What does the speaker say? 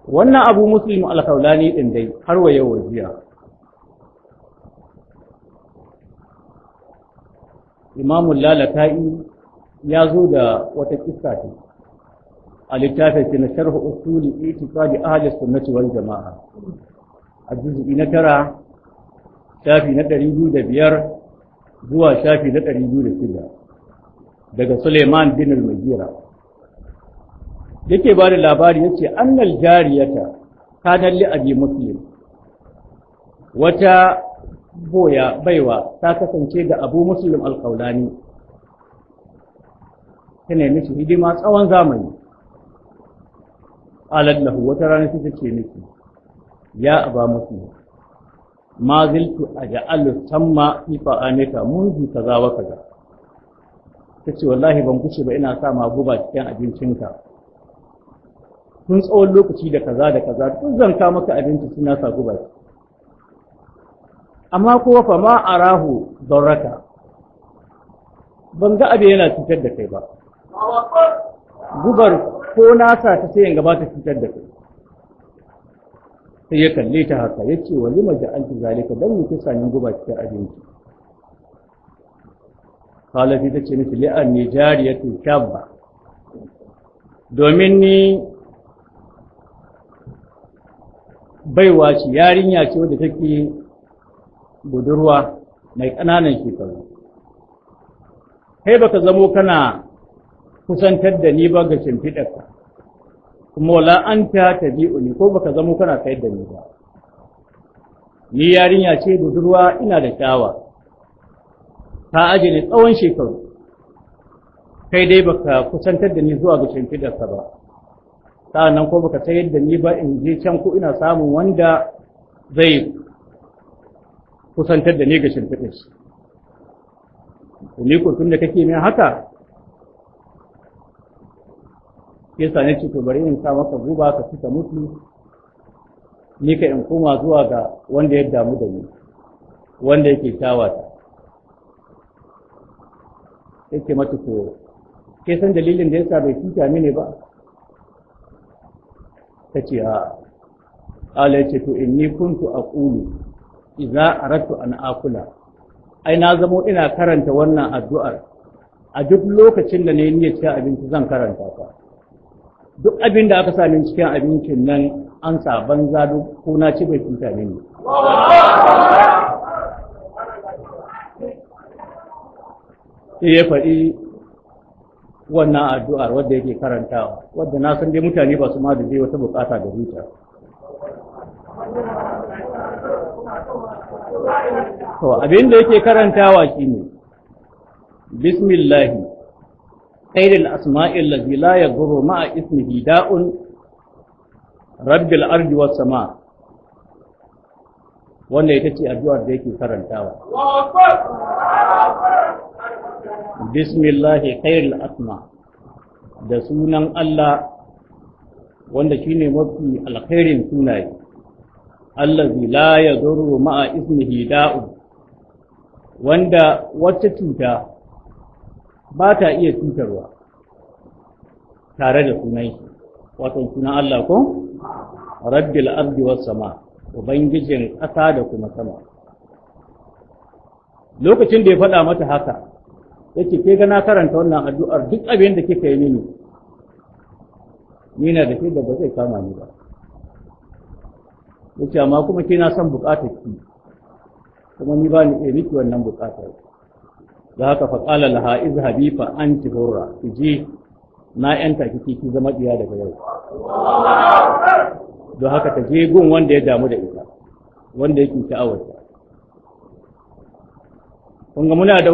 Wannan Abu Muslim al-Khawlani din dai har wa yau jiya, Imamu Lalaka'i ya zo da wata kissa ce a littafin na Sharh Usuli Itiqadi Ahli Sunnati wal Jama'a, a juz'i na 9, shafi na 205 zuwa shafi na 206, daga Suleiman bin al-Mughira yake ba da labari, yace annal jariyata kana li Abi Muslim, wata boya baiwa ta kasance da Abu Muslim al-Khawlani, ta nemi shi hidima tsawon zamani. Qalat lahu, wata rana sai ta ce miki: "Ya Aba Muslim, ma ziltu aj'alu samma fi ta'amika munzu kaza wa kaza." Tace: "Wallahi ban kuce ba ina sa ma guba cikin abincinka tun tsawon lokaci da kaza da kaza. Tun zan ka maka abinci suna sa guba, amma ko fa ma arahu darraka, ban ga abu yana cutar da kai ba. Gubar ko nasa ta sai in gaba ta cutar da kai." Sai ya kalle ta haka, ya ce: "Wa lima ja'altu zalika? Dan mu kisa ni guba cikin abinci?" Kala, sai ta ce miki: "Li'anni jariyatu shabba, domin ni baiwa ce, yarinya ce wadda take budurwa mai ƙananan shekaru. Kai baka zamo kana kusantar da ni ba ga shimfiɗarka, kuma wala anta tabi'uni, ko baka zamo kana sayar da ni ba. Ni yarinya ce budurwa, ina da shawa. Ka aje ni tsawon shekaru, kai dai baka kusantar da ni zuwa ga shimfiɗarka ba, sa'annan ko baka sayar da ni ba in je can ko ina samun wanda zai kusantar da ni ga shimfiɗar shi. Ni ko tun da kake min haka, yasa ne ce to bari in sa maka guba ka ci ka mutu, ni ka in koma zuwa ga wanda ya damu da ni, wanda yake shawata." Yake mata: "To ke san dalilin da yasa bai cuta mini ba?" Ta ce: "A." Ala ce: "To inni kuntu aqulu idza aradtu an akula, ai na zamo ina karanta wannan addu'ar a duk lokacin da na yi niyyar cin abinci, zan karanta ta. Duk abin da aka sami cikin abincin nan an sa banza duk ko na ci bai cuta mini." Sai ya faɗi wannan addu'ar wadda yake karantawa, wadda na san dai mutane ba su ma da dai wata bukata da zuciya. To abin da yake karantawa shine: "Bismillahi khairil asma'il ladzi la yadurru ma'a ismihi da'un, rabbil ardi was sama." Wannan ita ce addu'ar da yake karantawa: "Bismillahi khairil asma", da sunan Allah wanda shine mafi alkhairin sunaye, "allazi la yadurru ma'a ismihi da'un", wanda wata cuta ba ta iya cutarwa tare da sunan shi, wato sunan Allah ko, "rabbil ardi was sama", ubangijin ƙasa da kuma sama. Lokacin da ya faɗa mata haka, yace: "Ke ga na karanta wannan addu'ar, duk abin da kika yi mini, ni na da ke da ba zai kama ni ba." Yace: "Amma kuma ke na san buƙatar ki, kuma ni ba ni iya miki wannan buƙatar da haka." Fa qala laha: "Izhabi fa anti hurra, ki na yanta kike, ki zama diya daga yau." Don haka ta je gun wanda ya damu da ita, wanda yake sha'awarta. Kun ga muna da